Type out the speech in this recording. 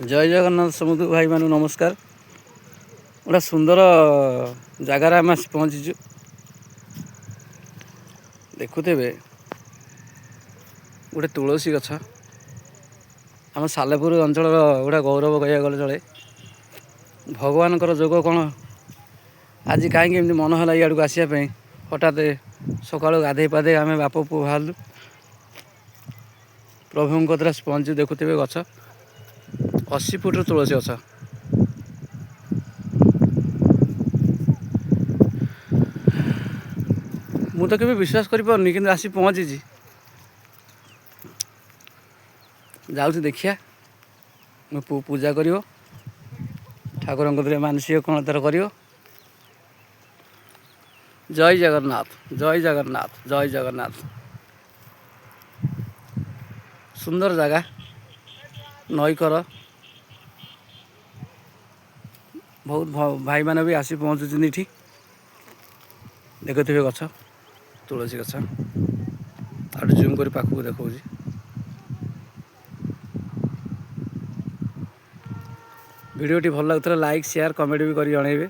ଜୟ ଜଗନ୍ନାଥ। ସମୁଦ୍ର ଭାଇମାନଙ୍କୁ ନମସ୍କାର। ଗୋଟେ ସୁନ୍ଦର ଜାଗାରେ ଆମେ ଆସି ପହଞ୍ଚିଛୁ। ଦେଖୁଥିବେ, ଗୋଟେ ତୁଳସୀ ଗଛ, ଆମ ସାଲେପୁର ଅଞ୍ଚଳର ଗୋଟେ ଗୌରବ କହିବାକୁ ଗଲେ ଚଳେ। ଭଗବାନଙ୍କର ଯୋଗ କ'ଣ, ଆଜି କାହିଁକି ଏମିତି ମନ ହେଲା ଇଆଡ଼କୁ ଆସିବା ପାଇଁ। ହଠାତ୍ ସକାଳୁ ଗାଧେଇ ପାଧେଇ ଆମେ ବାପ ପୁଅ ବାହାରିଲୁ, ପ୍ରଭୁଙ୍କ କତିରେ ଆସି ପହଞ୍ଚି। ଦେଖୁଥିବେ ଗଛ, 80 ଫୁଟର ତୁଳସୀ ଗଛ। ମୁଁ ତ କେବେ ବିଶ୍ୱାସ କରିପାରୁନି, କିନ୍ତୁ ଆସି ପହଞ୍ଚିଛି। ଯାଉଛି ଦେଖିବା, ମୋ ପୁଅ ପୂଜା କରିବ ଠାକୁରଙ୍କ କତିରେ, ମାନସିକ କ'ଣ ତାର କରିବ। ଜୟ ଜଗନ୍ନାଥ, ଜୟ ଜଗନ୍ନାଥ, ଜୟ ଜଗନ୍ନାଥ। ସୁନ୍ଦର ଜାଗା, ନଈକର। ବହୁତ ଭାଇମାନେ ବି ଆସି ପହଞ୍ଚୁଛନ୍ତି ଏଠି। ଦେଖୁଥିବେ ଗଛ, ତୁଳସୀ ଗଛ। ଆଉ ଜୁମ୍ କରି ପାଖକୁ ଦେଖାଉଛି। ଭିଡ଼ିଓଟି ଭଲ ଲାଗୁଥିଲେ ଲାଇକ୍, ସେୟାର, କମେଣ୍ଟ ବି କରି ଜଣାଇବେ।